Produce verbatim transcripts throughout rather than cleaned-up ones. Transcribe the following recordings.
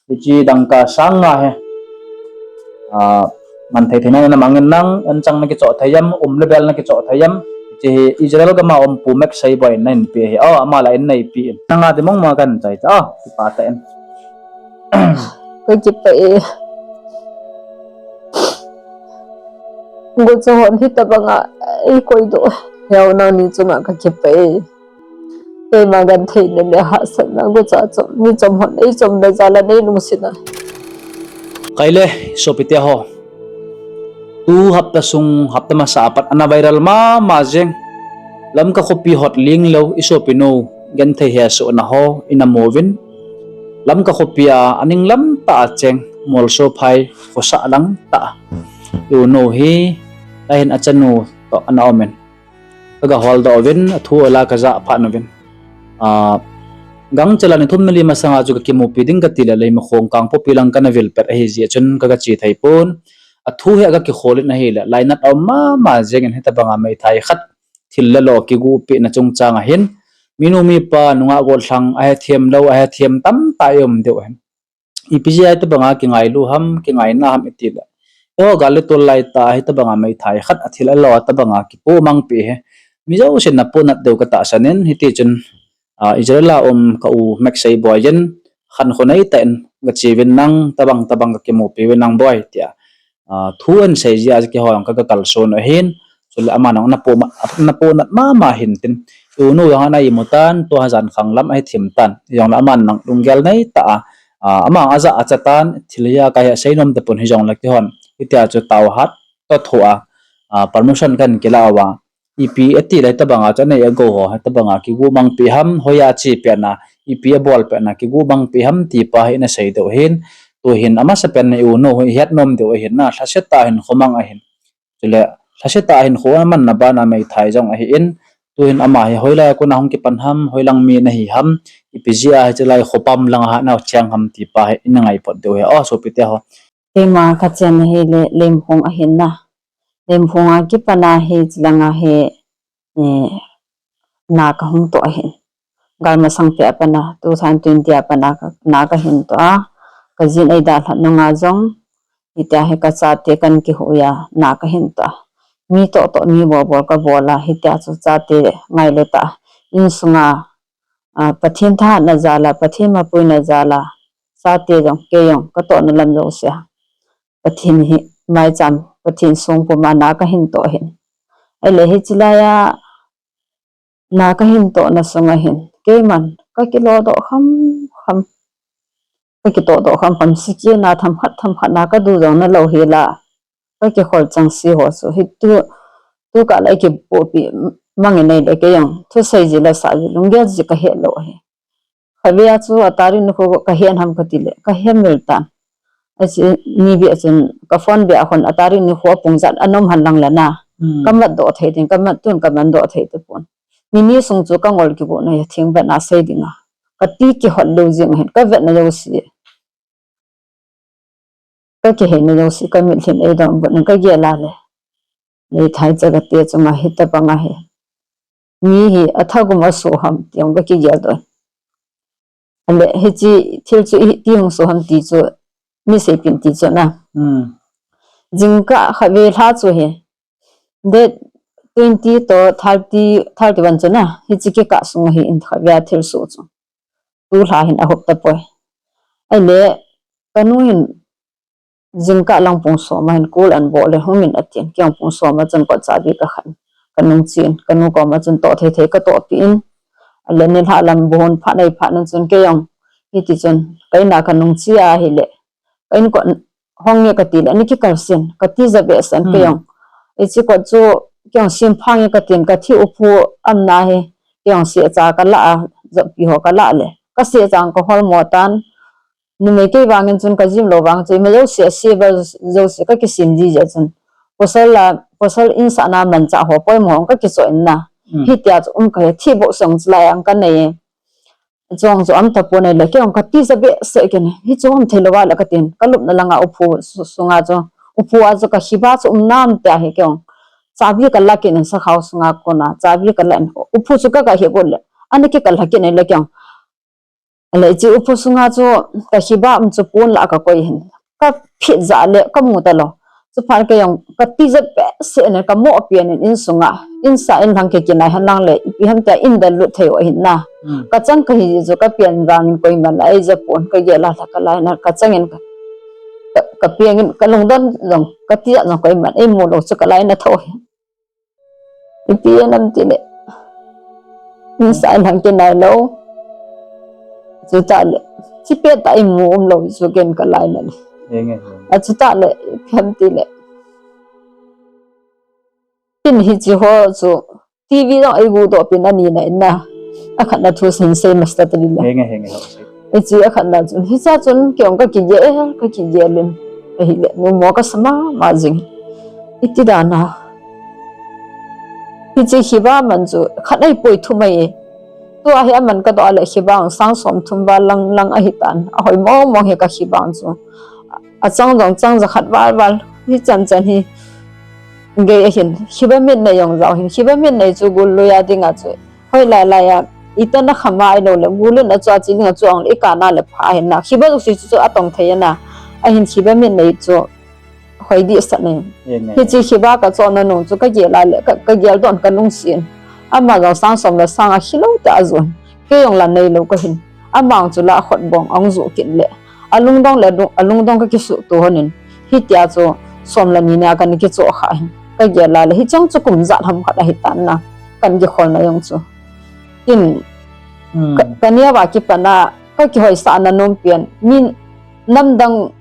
Hiche dangka sang nga hi. Ah, man thei thei na na mangin nang, anchang na kichoh thei em, um le bel na kichoh thei em. Hiche hi Israel gam a um Pu Mek Seiboi in na hin pe hi. Oh, ama la in na ipi in. Nanga di mong ma kan chai cha. Oh, kipa tah in. Ka kipah e. Gucha hon hitabanga eikoi doh. Hiau nang ni chunga ka kipah e. Keima gentheina le hahsatna gucha chom, mi chom hon eichomna jal a neilungset a. Kaile, sopite ho. Tu hapta sung, hapta masa apat ana viral mama jeng. Lamka khopi hot ling lou, i sopinu, genthei hesohna ho, ina mu uvin. Lamka khopi a, aning lam tah a cheng, Molsophai, khosa lang tah a. I u nu hi, ahin achanu toh ana um in. Ka ga holdoh uvin, athu ola ka ja phat uvin. Ah, gangchel a ni thum ni li masanga chu ka kimupi ding ka ti le Leimakhong Kangpokpi lang kana vil pet ahi jeh chun ka ga che thei pon. Athu hi ka kikhol in ahile, lainat a um mama jeng in hitabanga meithai khat thil le lo kiguhpeh na chungchang a hin, minu mipa nungah gollhang ahethem lou, ahethem tamtah i um diu ahin. Ipi jeh a hitabanga kingailu ham, kingaina ham i ti le. Eiho gal le tol lai tah a hitabanga meithai khat a thil a lo a tabanga kipoh mang peh hi. Mi jousen na pohnat diu ka tahsan in, hiti chun, ah, Israel a um ka u Mek Seiboi in, khankho nei tah in ga che uvin nang, tabang tabang ka kimupi uvin nang boi, tia. Ah, thu ahin sei jeh a keiho jong ka, ka kalson u ahin. Chule ama jong na poh ma, na pohnat mama hin tin. I u nu jong ana imu tan, tua jan khang lam ahi thim tan. Hijongle ama jong lunggel nei tah a, ah, ama jong aja acha tan, thil hi a ka hi asei nom tapon hijongle keihon. Hitia chu tao hat, toh thoh a, ah, permission kan kila uva. Ipi ati le hitabanga chu anei agou ho, hitabanga kiguhmang peh ham, hoiya che peh na, ipi abol peh na, kiguhmang peh ham ti pa hi ina sei diu ahin, tuhin amasapen in i u nu hi het nom diu ahin na, lhasetah a hinkho mang ahin. Chule, lhasetah a hinkho amanna bana meithai jong ahin, tuhin ama hi hoilai a kona hung kipan ham, hoilang mi nahi ham, ipi jeh a hiche lai khopam langa nao cheng ham ti pa hi ina ngai phot diu ahi, o sopite ho. Keima ka chenna hi le, Leimakhong ahin na. Leimakhong a kipat a hi, chulanga hi, eh, na ka hung toh ahin. Gal masang peh a pat a, two thousand twenty a pat a ka, na ka hin toh a. Ka jin eidalhah nunga jong, hitia hi ka chate kan kihuh a, na ka hin toh a. Mi toh toh, mi bol bol ka bol a, hitia chu chate ngai le tah. Insunga, ah, Pathen thahatna jal a, Pathen mapuina jal a, chate jong, kei jong, ka tohna lam jouse a. Pathen hi, maicham, Pathen songpum a na ka hin toh ahin. Ahile hiche lai a, na ka hin tohna sunga hin, keiman, ka kilodoh kham kham. Ka kitohdoh kham kham, sikhi na themkhat themkhat na ka du jong na lou hi la. Ka kikhol chang si ho chu, hi tu, tu kah la i kipohpi mang in ahile kei jong, thusei ji le sah ji, lunggel ji ka he lou ahi. Khatvei a chu a tarik nikho ka he ham ka ti le, ka he mil tan. Ache, ni beh a chun, ka phone beh a khun a tarik nikho a pung jat a nom hen lang le na. Hmm. Ka mat doh thei ding, ka mat tun ka man doh thei tapon. Ni ni sung chu ka ngol kigo na hi thing vet na sei ding a. Ka ti kihot lou jing hin, ka vet na jouse. Ka kihe na jouse, ka mitlhi in eidonbut na ka gel a le. Meithai chate chunga hitabang ahi. Mi hi athagum a soh ham ti jong ka kigel doh. Ahile, hiche thil chu iti hung soh ham ti chu, mi seipeh in ti chu na. Hmm. Jingkah khatvei lha chu hi. Date twenty to thirty, thirty-one chu na. Hiche kikah sung hi in khatvei a thil soh chu. Tu lha hin ahop tapoi. Ahile, ka nu hin jingkah lang pung som a hin kol an bol le hung in atin, kei jong pung som a chun kot chabi ka khan. Ka nung chen, ka nu koma chun toh thei thei ka tohpi in. Ahile nilhah lam bu hon phat nei phat nan chun kei jong. Hiti chun, ka in a ka nung che ahile. Ka in kot hong nge ka ti le, ani kikal sen, ka tija behseh in kei jong. Hiche kot chu, kei jong sem pha nge ka tin, ka thi upu am na hi, kei jong seh cha ka la a, jotpi ho ka la le. Ka seh cha ka hol mo tan, numei kei vangin chun ka jim lou vang chu, ima jouse, ase bal jouse ka kisem ji jeh chun. Pasal la, pasal in sahna manchah ho poimo hong ka kichoh in na. Hmm. Hitia chu um ka hi, thi boh song chu lai ang ka nei e. Chong chu um tapon ahile, kei jong ka tija behseh kei in. Hichu um thei lou va le ka tin, ka lupna langa upu su-, sunga chu, upu a chu ka khiba chu um nam tia hi kei jong. Chabi ka la kit in sakhao sunga kona, chabi ka la in, upu chu ka ga hi got le. Ani kikal lha kit in le kei jong. Ale chu upa sunga chu ka khiba um chu pon la ka koi hin. Ka phit ja le ka mu ta lo. Chu phat ka jong ka tija behseh in ka mo pian in insunga. Insa in lang ke kinai han lang le ipi ham tia in da lut thei u ahin na. Hmm. Ka chang ka hi chu ka pian vang in koiman la ei ja pon ka gel a la ka lai na ka chang in ka, ka, ka piang in ka lungdon jong ka tija jong koiman ei mu lo chu ka lai na tho hi. Ipi anam ti le. Insa in hang kinai lo. Chuta le. Chi pe ta imu um lo chu ken ka lai na le. Henge, henge. A chuta le, ipi ham ti le. Tin hi chi ho chu. T V dong ei gu do pin ani na in na. A khat na thu sin sei master ta le. Henge, henge, ho sei. Hichi a khat na chun, hicha chun kei jong ka kigel, ka kigel in. Ahile, numo ka sa mama jing. Iti dan a. Hichi khiba man chu, khat ei poi thum ahi. Tua hi aman ka doh le khiba sang som thum val lang lang ahi tan. Ahoi mong mong hi ka khiba chu. Achang jong chang ja khat val val. Hichan chan hi. Gei ahin. Khiba mit nei jong jao hin. Khiba mit nei chu gul lui a ding a chu. Hoi lai lai a, ita na khama ilo le, gulun a chu a chi ning a chu ang le, i ka na le pha hin na. Khiba jouse chu, chu atong thei na. Ahin khiba mit nei chu, hoi di sa nei. Ye, nei. Hichi khiba ka chon na nung chu, ka gel a le, ka, ka gel don ka lungsin. Ama jong sang som le sang a khilo ta a jun. Kei jong la nei lo ka hin. Amang chu la khot bong ang ju kin le. Alungdong le, alungdong ka kisu tu honin. Hitia chu, som le ni nia ka ni kicho kha hin. Ka gel a le, hichang chu kum jat ham khat ahi tan na. Kan kikhol na jong chu. In, hmm, ka, ka nia va kipan a, ka kihoisah na nom pian. Min namdang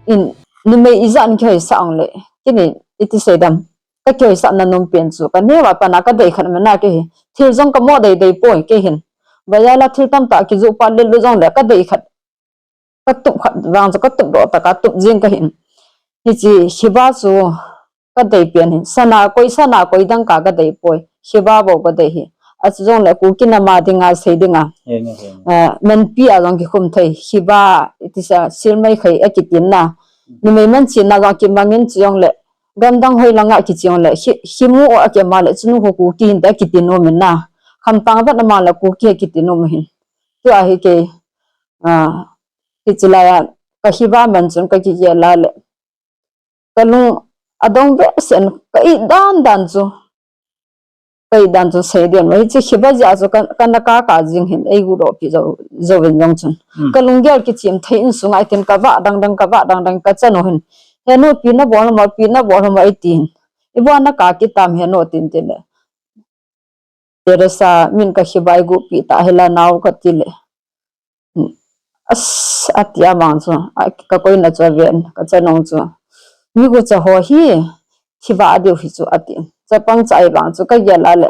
in, numei ijat in kihoisah ang le. Kini, iti sei dam. Ka kihoisah na nom pian chu. Ka nia va pan a ka dei khat man a kei hi. Thil jong ka mo dei dei poi kei hin. Vaya la thil tam ta kijoh pa le lu jong le ka dei khat. Ka tup khat vang chu ka tup doh ta ka tup jing ka hin. Hichi khiba chu ka dei pian hin. Sana koi, sana koi dang ka ka dei poi. Khiba bo ka dei hi. A chu jong le Kuki nam a ding a sei ding a. Henge, henge. Eh, manpi a jong kikhum thei. Khiba, iti sa, silmai khai a kitin na. Numei man chin na jong kimangin chu jong le. Gamdang hoi lang a kichi jong le. Khi, khimu o a kema le chunu ho Kuki hin te a kitin nom in na. Khamtang vat na ma le Kuki a kitin nom hin. Tua hi kei. Ah, hichi lai a, ka khiba man chun ka kigel a le. Ka lung adong behseh in ka i dan dan chu. Ka i dan chu sei diam lo. Hichi khiba jeh a chu ka, ka na ka ka jing hin ei gu do pi jo, jo vin jong chun. Hmm. Ka lunggel kichim thei insunga i tin ka va dang dang, ka va dang dang ka chanu hin. He nu pi na bol ma, pi na bol ma i tin. I bua na ka kitam he nu tin tin le. Teresa, min ka khiba i gupi ta hi la nao ka ti le. As, ati a mang chu, a, ka koina chu a ven, ka chanung chu. Mi gucha ho hi, khiba a diu hi chu ati. Chapang cha i vang chu ka gel a le.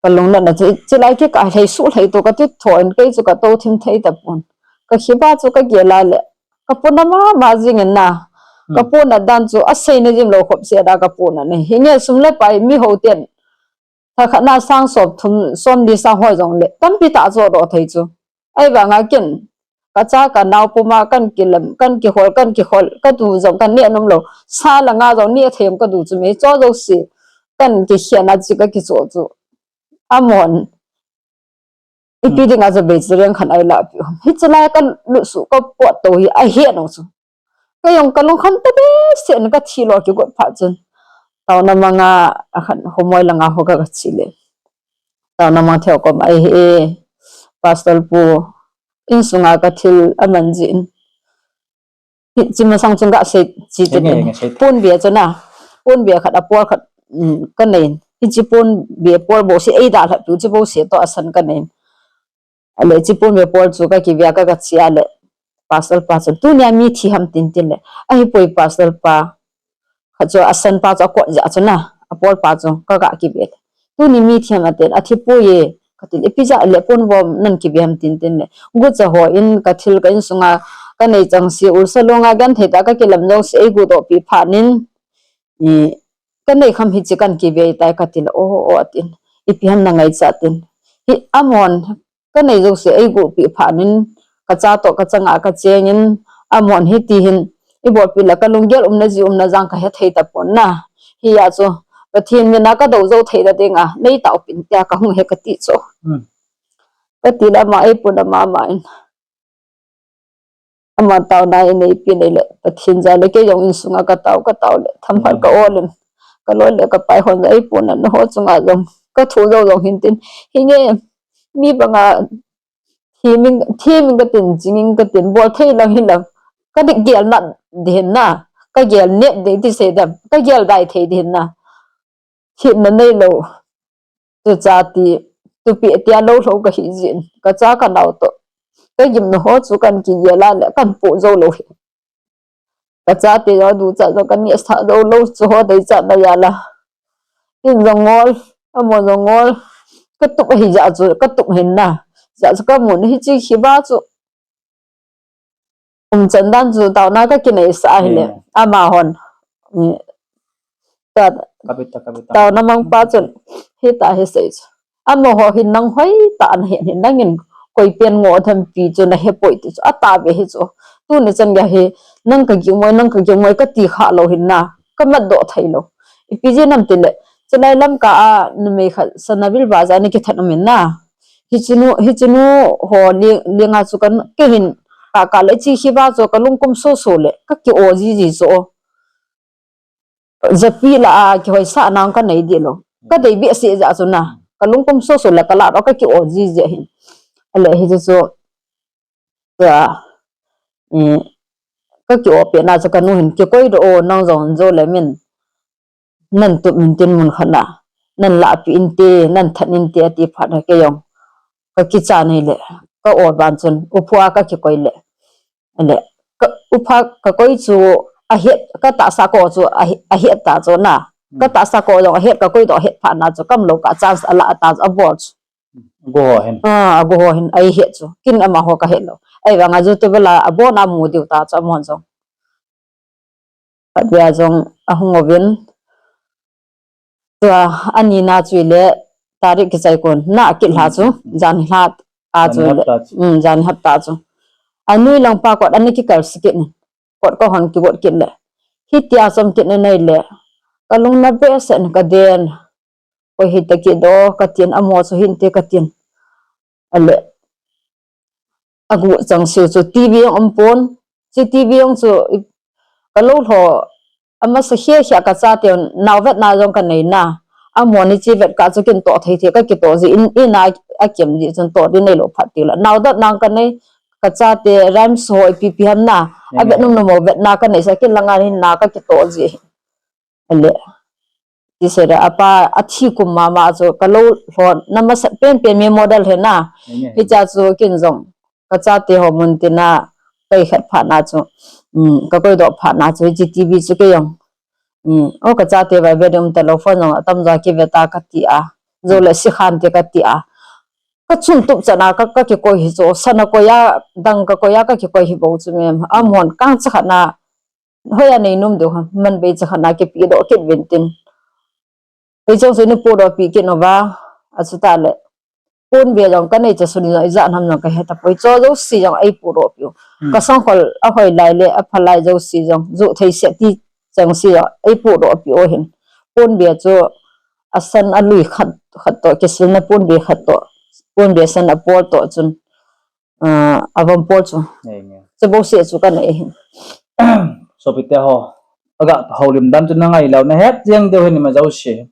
Ka lungna na chu, chi lai ki ka hlei su hlei tu ka ti tho in kei chu ka to thim thei ta pon. Ka khiba chu ka gel a le. Ka puna mama jing in na. Ka, hmm, puna dan chu, a sei na jim lo khop se da ka puna ne. Hi nge sum le pai mi ho ten. Tha khat na sang som thum, som li sang hoi jong le. Tampi ta cho do thei chu. Ai vang a kin. Ka cha ka nao puma kan kilam, kan kihol, kan kihol, ka du jong kan ne nom lo. Sa la nga jong ne thei ka du chu me cho jouse. Kan kikhen a chi ka kicho chu. Amon. Ipi, hmm, ding a chu bei chu reng khan ai la pi. Hichi lai ka lut su ka pot to hi a he no chu. Ka jong ka lungkham ta behseh in ka thi lo kigot phat chun. Taona manga a khan homoi langa ho ka, ka chi le. Taona mang theo kom ai he, Pastor pu, insunga ka thil a man jin. Hichi masang chun ka sei chi te. Henge, henge, sei. Pon bia chu na. Pon bia khat a por khat, um, ka nei. Hichi pon bia por bo se ei da hlat tu chi bo se to a san ka nei. Ale, chi pon ve por chu ka kivia ka, ka chi a le. Pastor pa chu, tunia mi thi ham tin tin le. Ahi poi pastor pa. Kha chu a san pa chu a kot ja chu na. A por pa chu ka, ka kive le. Tuni mi thi ham a tin, a thi poi e. Ka tin, ipi ja le pon vo nan kive ham tin tin le. Gucha ho in ka thil ka insunga ka nei chang si ul sa longa gan thei ta ka kilam jong si ei gu do pi pha nin. I, ka nei kham hichi kan kive tai ka ti le. O, o, a tin. Ipi ham na ngai cha tin. Hi amon ka nei jouse ei gupi phat in, ka cha toh ka changa ka chengin, amon hiti hin, i bolpi le ka lunggel umna ji umna jang ka he thei tapon na. Hia chu, Pathen mina ka do jou thei ta dinga, nei taopin tia ka hung he ka ti chu. Hmm. Ka ti le ama ei pun ama ama in, Ama taona inei pi nei le, Pathen jal le kei jong insunga ka tao, ka tao le, thamkhat ka ol in, ka loi le ka pai hon jong, ei puna na ho chunga jong, ka thu jou jong hin tin. Hi nge, mi banga, thi ming, thi ming ka tin, jing in ka tin, bol thei lang hin lang, ka dik gel na di hin na, ka gel nep di ti sei dem, ka gel dai thei di hin na. Thina nei lo, tu cha ti, tu pi tia lo lo ka hi jin, ka cha ka nao to. Ka gim na ho chu kan ki gel a le, kan pu jou lo hi. Ka chate jong ducha jong kan neh sah jou lou chu ho dei cha na jal a. Kin jong ngol, amo jong ngol. Ka tup ahi jeh chu, ka tup hin na. Jeh chu ka mun hichi khiba chu. Umchan dan chu taona ka kinei sah ahile. Ama hon. Taona mangpa chun. Hita hi sei chu. Amaho hin nang hoitah a nahet hin nangin koi pen ngo them pi chu nahe poi ti chu atah ve hi chu. Tuni chan gei hi nang ka gingmoi, nang ka gingmoi kati kha lou hin na, ka matdoh thei lou. Ipi jeh ham tile, chulai lam ka a numei khat sana vil ba ja ni kithat um in na. Hichinu, hichinu ho ling, ling a chu ka, kei hin ka, ka le chi hi ba chu ka lungkum so so le, ka ki o ji ji chu. Japi la a kihoisah nang ka nei di lou. Ka dei behseh jeh chu na. Ka lungkum so so le ka la ro ka ki o ji ji hin. Ale hi chu chu. Tua, eh, ka ki o pe na chu ka nu hin kikoi doh o nang jong jo le min. Nan tup min tin mun khat na. Nan la pi inte, nan that inte ati phat na kei jong. Ka kicha nei le. Ka o ban chun. Uphua ka kikoi le. Le, ka, uphua ka koi chu ahet, ka tahsa ko chu ahet, ahet ta chu na. Ka tahsa ko jong ahet, ka koi doh ahet phat na chu kam lou ka chance ala ta chu abol chu. Agu ho hin. Ah, agu ho hin, ahet chu. Kin amaho ka het lou. Ahivang a chu tu bela abon a mu diu ta chu amon jong. Khatvei a jong ahung uvin. Tua, ani na chu ile, tarik kichai kon, na kit lha chu, jan lha a chu ile. Jan hap ta chu. Anui lang pa kot, ani kikal si kit ni. Kot ko hon kigot kit le. Hitia chom kit ni nei le. Ka lung na behseh in ka den. Koi hita kit doh, ka tin, amo chu hinte ka tin. Ale. Agu chang siu chu T V jong um pon. Chi T V jong chu ka lou lho. Amasa hia hia ka chate nao vetna jong ka nei na. Amo ni chi vet ka chu kin toh thei thei ka kitoh ji in, in a, akem ji chun toh di nei lou phat ti la. Nao dot nang ka nei ka chate rhymes ho ipi pi ham na. Avet num num ho vetna ka nei sa kin langa hin na ka kitoh ji. Ale. Ti se da apa athi kum mama chu ka lou lho na masa pen pen mi model he na. Hicha chu kin jong. Ka chate ho mun tina kai khat phat na chu. Um, ka koi doh phat na chu hichi T V chu kei jong. Um, o ka chate vai ve dum ta lou phone jong atam ja ki ve ta ka ti a. Jo le si khan te ka ti a. Ka chun tup chana ka, ka kikoi hi chu. Sana koi a, dang ka koi a ka kikoi hi bou chu mem. Amon kang cha khat na. Hoi a nei num deu ham, man bei cha khat na kipi doh kit vin tin. Ei chong suni pu doh pi kit no va, a chu ta le. Pon be jong ka nei cha suni jong, ija nam jong ka he ta poi cho jo si jong ei pu doh piu. Ka sang khol a hoi lai le, a pha lai jo si jong, ju thei se ti chang si jong, ei pu doh piu hin. Pon be chu, a san a lui khat, khat to, kisil na pon be khat to, pon be san a pol to chun. Ah, avom pol chu. Nge, nge. Chu bou se chu ka nei hin. Sopite ho. Aga houlim dan chu na ngai lou na het jeng deu hin ima jo se.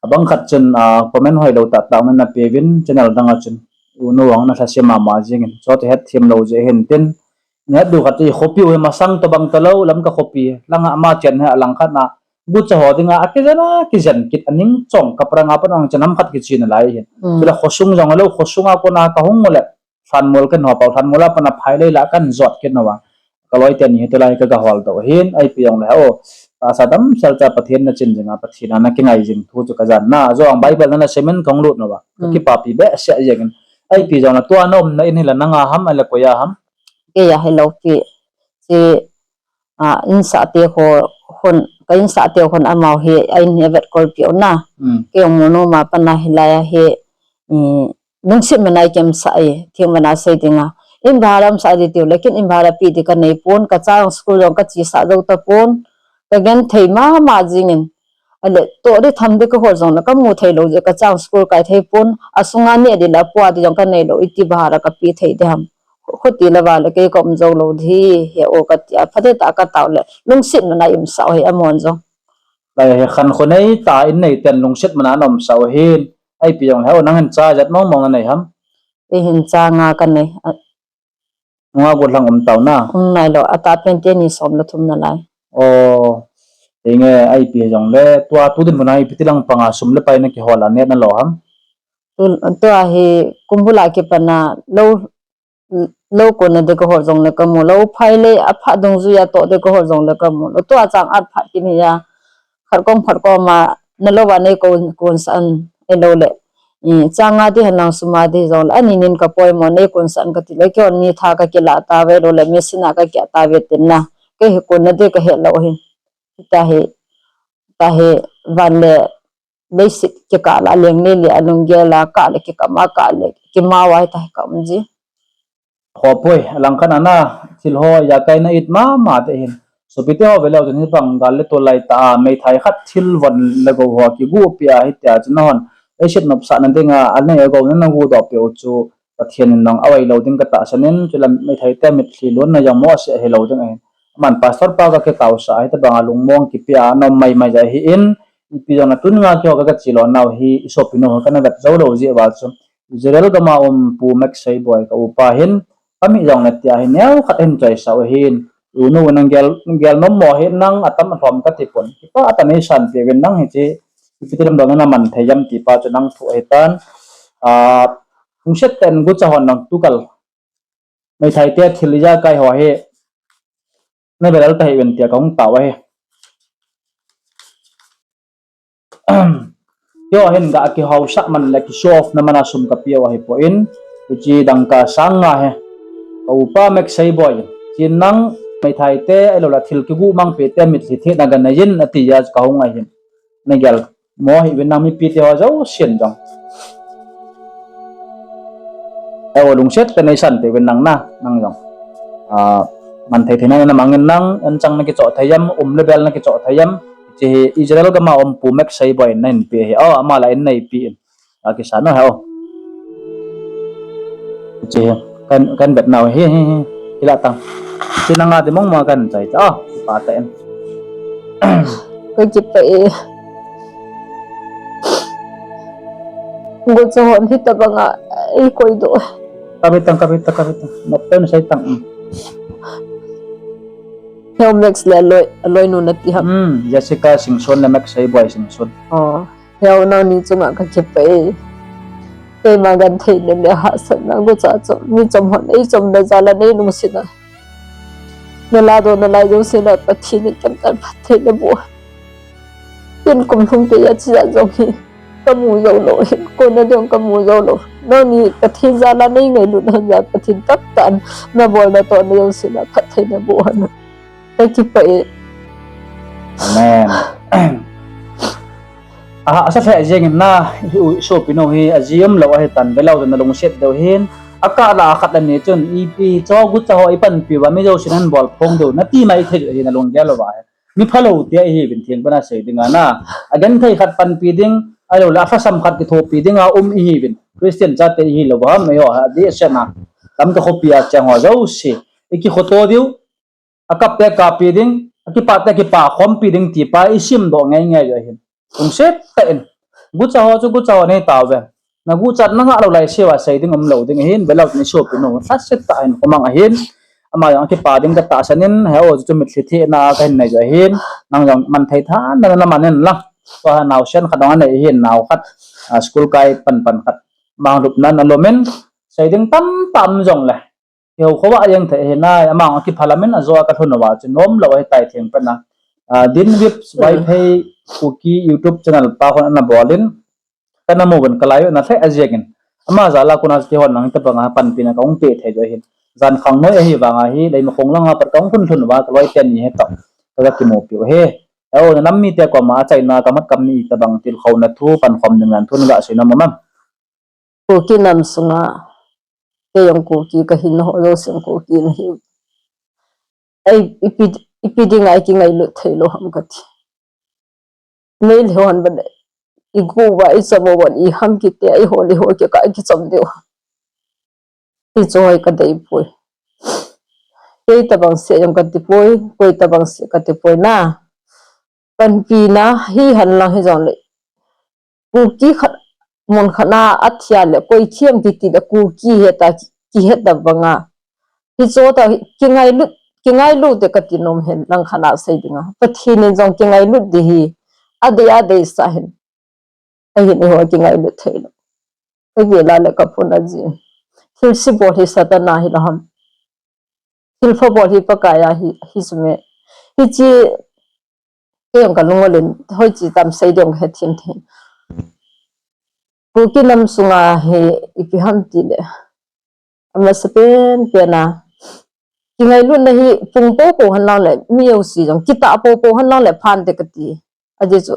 Abang khat chun, ah, comment hoi lou tah tah na na pe vin channel dang a chun. U nu ang na lha se mama jeng in. Cho te het thim lou je hin tin. Na het du khat i khopi u hi masang to bang ta lou lam ka khopi. Langa ama chen he alang khat na. Gucha ho dinga a kijen a kijen kit aning chong ka prang a pan ang chan ham khat kichi na lai hin. Tula khosung jong lou khosung a kona ka hung le. Lhanmol kan ho pau, lhanmol a pana phai lei la kan jot kin no va. Ka loi te ni tu lai ka ga hol do hin, ai pi jong le, o. Tahsa damsel cha Pathen na chin jing a, Pathen a na kingai jing thu chu ka jan na. Jo ang Bible na na semen kong lut no va. Ka kipapi behseh jeng in. Ai pi jong le tua na um na in hi la na nga ham, ai la koi a ham. Kei a hi lou pi. Chi, a, insah te ho, hon, ka insah te hon amau hi, a in hi vet kol pi na. Kei jong mo no ma pana hi lai a hi, mm, Lungset mana i kemsah e, thing mana sei dinga. In bhara umsah di tiu, lekin in bhara pi di ka nei pon, ka cha jong school jong ka chisah jou ta pon, ka genthei mama jing in. Ale, toh di tham di ka hol jong le, ka mu thei lou jeh, ka cha jong school kai thei pon, a sunga neh di le, a pua di jong ka nei lou, iti bhara ka pe thei di ham. Khuti le va le kei ka um jou lou di hi, he o ka tia, phatecha ka tao le, lungset mana i um sah u hi amahon jong. Lai he khan khu nei ta in nei ten lungset mana na um sah u hin, ipi jong le, he o nang hin cha ijat mong mong na nei ham? Ei hin cha nga ka nei. A, Nunga gollhang um tau na? Um nai lou, a tahpen te ni som le thum na lai. O, ei nge, ipi jong le, tua tu din muna ipi ti lang panga sum le pai na kihol a net na lou ham? Tu, tua hi kum bul a kipat na lou, lou kon na di ka hol jong le ka mu lou, phai le a pha dungjui a toh di ka hol jong le ka mu lou. Tua chang at phat kin hi a, khat kong phat kong ma, na lou va nei kon, kon san, ei lou le. I, chang a di han lang sum a di jong le, ani nin ka poimo nei kon san ka ti le, kei hon ni tha ka kila ta ve lou le, machine a ka kia ta ve tin na. Kei hi kon na di ka he lou hi. Ta hi, ta hi, van le, leiset kikah la leng le le a lunggel a kah le kikah ma kah le kima wai ta hi ka um ji. Khopoi, langkhat ana, thil ho ijakai na it mama te hin. Sopite ho ve leu chun hi bang gal le tol lai ta a, meithai khat thil von le go ho kigu pi a hi tia chun hon. Leiset nopsah na dinga, a nei a go na na gu doh pi u chu, Pathen in nang awai lou ding ka tahsan in, chule meithai te mitlhi lon na jong mo se hi lou ding ahin. Aman pastor pa ka ke kau sa, hi ta bang a lungmong kipi a, nom mai mai ja hi in, ipi jong na tun nga ki ho ka ka chi lou nau hi, i sopi nu ho ka na vet jou lou ji a val chu. Israel gam a um Pu Mek Seiboi ka upa hin, ka mi jong na tia hi neo khat hin choi sau hin, u nu nang gel, gel nom mo hi nang atam a hlom ka ti pon. Kipa atan ei san pi vin nang hi chi, ipi ti lam dong na man thei jam ti pa chu nang thu hi tan. A, hung set ten gu cha hon nang tu kal. Meithai te thil ijakai ho hi. Na belal ta hi vin tia ka hung tau hi. Yo hin ga ki hausa man le ki show off na mana sum ka piu ahi po in, kichi dangka sang nga he. Ka upa Mek Seiboi, chin nang meithai te, ai lo la thil kigu mang pe te mitlhi the na ga na yin ati ya ka hung ahin. Na gel mo hi vin nang mipi te ho jo sien jong. Ai o lungset te nei san te vin nang na, nang jong. A, man thei thei na na mangin nang, an chang na kicho thei yam, um le bel na kicho thei yam, Chi hi Israel gam a um Pu Mek Seiboi in na hin pe hi. O, ama la in na ipi in. A kisa na ha o. Chi hi kan, kan vet nau hi, hi, hi. Kila tang. Chi na nga ti mong ma kan chai cha. O, pa ta in. Ka kipah e. Go cho hon hi ta banga ei koi do. Ka vet tang, ka vet tang, ka vet tang. Nok pen sai tang. Heo Max le aloi, aloi nu na ti ham. Hmm, Jessica Singson le Max Seiboi Singson. Oh, heo nang ni chunga ka kipah e. Keima gentheina le hahsatna gucha chu mi chom hon ei chomna jal a nei lungset a. Na la dona lai jouse na Pathen in tamtah phattheina boh. Ken kum lhung kei a chijat jong hi. Ka mu jou lou hin, kona jong ka mu jou lou. Nangni Pathen jal a nei ngailut na jal Pathen tamtah in na bol na toh na jouse na phattheina boh hen. Ka kipah e. Amen. Aha, asa lheh jeng in na, i u, i sopi nu hi, aji um lou ahi tan, ve lou na lungset deu hin. Akah la khat ani chun, ipi cho gucha ho i panpi uva, mi jousen ahin bol phong deu, na ti mai thei u hi na lunggel uva hi. Mi phalou tia ihi uvin theng pana sei ding a na. Agenthei khat panpi ding, ahilou le alhasam khat kithopi ding a um ihi uvin. Christian chate ihi lou ham, eiho ha, dehset na. Lamka khopi a cheng ho jouse. I kikhoto diu, akap te akapi ding, akipah te akipa khompi ding ti pa i simdoh ngei ngei u ahin. Lungset tah in. Gucha ho chu gucha ho nei tauve. Na guchat na ngah lou lai seuva sei ding um lou ding ahin, ve lou ni sopi nu. Lhaset tah in khomang ahin. Ama jong akipa ding ka tahsan in, heo chu mitlhi thehna ka hin nei u ahin. Nang jong man thei tha na na man in lang. Tua naosen khat jong anei ahin, nao khat, a, school kai pan pan khat. Mang lup nan alom in. Sei ding tamtah um jong le. Kihou khova jeng thei ahi nai, amang akiphalam in ajo a ka lhun uva chu nom lou ahi tai theng pana. A, Din Whips, hmm, Vaiphei Kuki YouTube channel pa khun ana bol in, kana mu uvin ka lai u na lheh a jeng in. Ama jal a kona chu kihon nang tabang a panpina ka hung pe thei u ahin. Jan khang noi ahi vang a hi, Leimakhong lang a pat ka hung lhun lhun uva ka loi ten ni he toh. Ka ga kimupi u ahi. Eo, na nam mite koma achaina ka mat kam ni tabang tilkhouna thu, pankhom ding nan thu na ga sei nom am? Kuki nam sunga, kei jong Kuki kahin, ho jousen Kuki nahi. Ei, ipi, ipi dinga i kingailut thei lou ham kati. Meitei hon ban, i gu uva, i chom uva, i ham kiti, eiho le eiho kikah a kichom diu. Hichu hoi kadei poi. Kei tabang seh jong kati poi, koi tabang seh kati poi na. Panpina hi henlang hijongle. Kuki khat, mun khat na athia le koi thiam kiti le Kuki heta kihet tabanga. Hichu ta kingailut, kingailut te kati nom henlang khat na sei dinga. Pathen in jong kingailut ding hi. Adei, adei sah hen. Ahin eiho kingailut thei lou. Kagel a le kaphun aji. Thilse bol hi Satan a hilou ham. Thilpha bol hi Pakai a hi, hi sume. Hiche, kei jong kalung alen, hoiche tam sei ding kahe thim thim. Kuki nam sunga hi ipi ham tile. Amasapen pen a. Kingailutna hi pung popo henlang le, mi jouse jong, kitah popo henlang le, phante kati. Ajeh chu,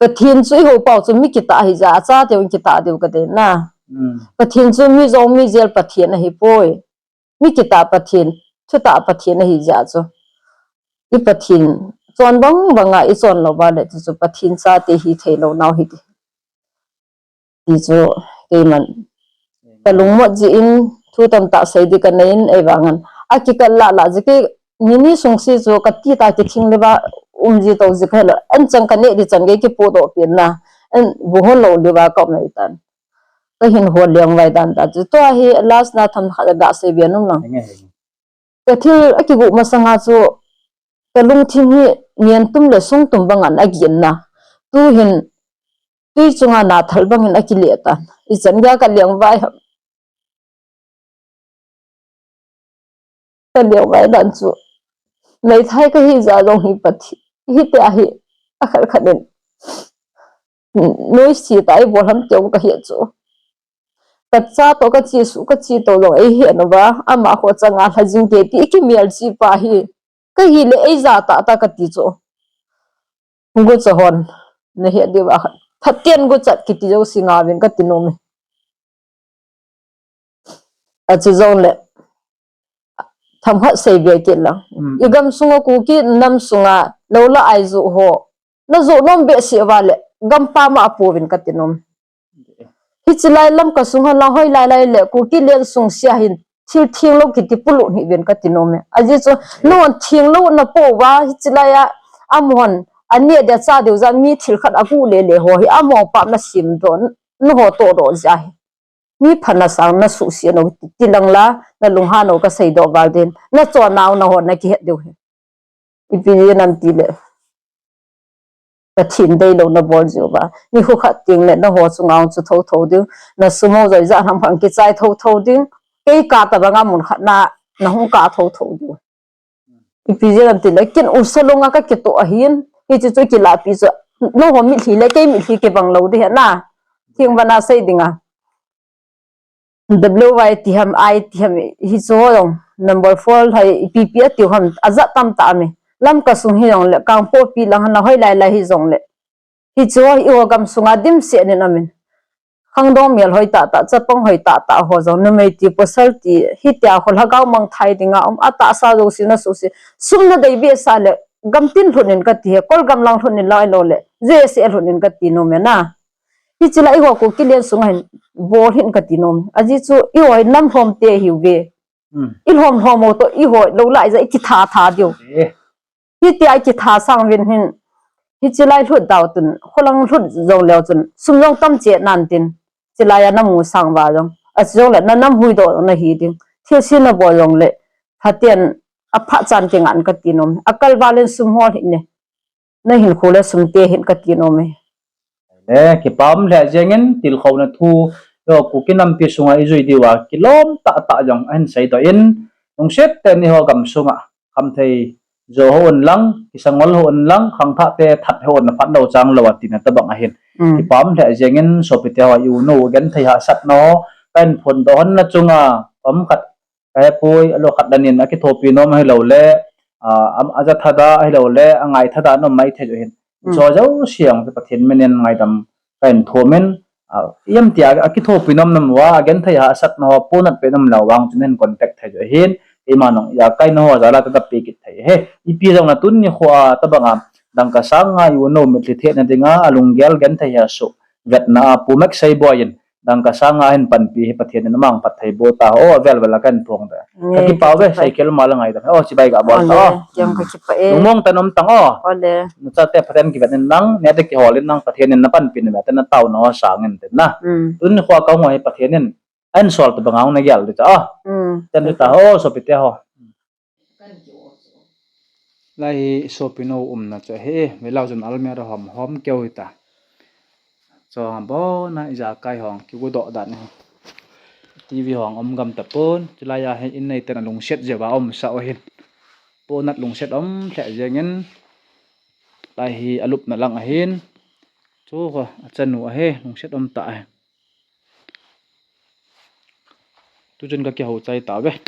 Pathen chu eiho pau chu mi kitah ahi jeh a, achateu in kitah diu kadei na. Pathen chu mi jong mi jel Pathen ahipoi. Mi kitah Pathen, thutah Pathen ahi jeh a chu. I Pathen, chon bang banga ichon lou uva le, chu chu Pathen chate hithei lou nau hiti. Ti chu keiman kalungmot jeh in thu tamtah sei ding kanei in, ahivangin akikal lah lah jeh kei nini sungse chu kati ta kithing leuva um ji tou jeh kahelou, anchang kaneh ding chan gei kipodoh pen na, an bu hol lou leuva kaum ahitan. Kahin hol leng vai dan ta chu tua hi last na themkhat gasei be nom lang. Kathil akigu masanga chu kalungthim hi ngentum le sungtum banga agin na. Tuhin tui chunga nathal bangin akile tan. Ichan geiya kaleng vai ham. Kaleng vai dan chu meithai kahi jeh jong hi Pathen. Hitia hi akhat khat in noise tah ibol ham ti jong kahe chu. Kacha toh kache suh kache toh jong eihet uva, amaho changa lha jing kei ti ikimel che pa hi. Kahile eija tahtah kati chu. Gucha hon nahet diuva khat. Phaten guchat kiti jouse ngauvin kati nom e. Achu jongle themkhat sei be kit lang. Igam sunga Kuki nam sunga lou le ai joh ho najoh nom behseh uva le gampam a apouvin kati nom. Hiche lai Lamka sung henlang hoilai lai le Kuki len sungse a hin thil thenglou kiti polut hih uvin kati nom e. Ajeh chu nahon thenglou napo uva hiche laiya amahon aneh ding acha diu jeh a mi thil khat agu lele ho hi amaho pap nasem doh, naho tohdoh jeh ahi. Mi pha nasang nasuhset nau ti lang la nalunghan u kaseidoh val din. Nachonnau naho nakihet diu hi. Ipi jeh ham tile Pathen deilou nabol jeh uva. Nikho khat tengle naho chunga chu thotho ding. Nasum ho joija ham khat kichai thotho ding. Kei kah tabanga mun khat na nahung kah thotho ding. Ipi jeh ham tile kin usa lunga kakitoh ahin. Hiche chu kilahpi chu. Naho mitlhi le kei mitlhi kibang lou ding ahi na. Thingvana sei dinga. W Y ti ham, I ti ham, hichu ho jong number four lhai ipi ipi atiu ham, ajat tamtah aum e. Lamka sung hijongle, Kangpokpi lang henlang hoilai lai hijongle. Hichu ho, eiho gamsunga dimset in aumin. Khangdong mel hoi tahtah, chapang hoi tahtah ho jong, numei ti, pasal ti, hitia ho lhagao mangthai dinga um, atahsa jouse nasuhse. Sum nadei behseh le, gamtin lhut in kati e, Kolgam lang lhut in lang ahiloule, U S A lhut in kati nom e na. Hiche lai eiho Kuki len sunga hin bol hih in kati nom. Ajeh chu eiho hi nam lhomte ahiuve. Ilhom lhom u toh eiho lou lai jeh a ikitha tha diu. Hitia ikitha sang uvin hin. Hiche lai lhut dau tun, kholang lhut jong leu chun, sum jong tam chet nan tin. Hiche laiya namu sang uva jong. Achu jongle nanam huhdoh nahi ding. Thilse nabol jongle. Phaten aphat chan kingah in kati nom. Akal val in sum hol hih in. Nahinkho le sumte hih in kati nom e. Le, kipah lheh jengin tilkhouna thu, eiho Kuki nampi sunga ijui diuva, kilom tahtah jong ahin seidoh in, lungset tah in eiho gamsunga, khamthei jo ho un lang, kisangol ho un lang, khangthahte that ho un phatlou changlou a tina tabang ahin. Kipah lheh jengin, sopite ho, i-u nau, genthei hahsatna ho, kahin phondoh hon na chunga, pamkhat, kahepoi, alou khat danin akithopi nom ahiloule, a, am, aja thada ahiloule, angai thada nom maithei jeh hin. Hicho jouse jong chu Pathen minin ngaidam kahin thomin, a, ijem tia akithopi nom nom uva, agenthei hahsatna ho, ponat pen um lou vang chun hin contact thei jeh hin, ima nung ija kaina ho jal a kaga pe kit thei e. Ipi jongle tuni nikho a tabanga, dangka sanga i-u nau mitlhi thehna dinga, alunggel genthei hahsa vetna a, Pu Mek Seiboi in, Dangka sanga hin panpi hi Pathen in amang phatthei boh ta. O, avel vel a kahin phong te. Kakipah uve, Saikhel ma la ngaidam. O, chibai ga bol ta o. Lungmong tah in um tang o. Nachate phaten kivet in lang, neite kihol in lang, Pathen in napanpi na ve te, nataona ho sang in te na. Tun nikho kahung u hi Pathen in ahin sol ta banga hung nagel ding cha o. Chan ding ta o, sopite ho. Lai hi sopi nou umna chu ahi, velou chun almirah hom hom keu hita. Chong abona ijakai hong kigodoh dan ahi. TV hong um gam tapon, chulai a hi in neiten alungset jeh uva umsah u ahin. Ponat lungset um lheh jengin, lai hi alupna lang ahin. Chu kho achanu ahi, lungset um tah ahi. Tuchun kakihou chai tauve.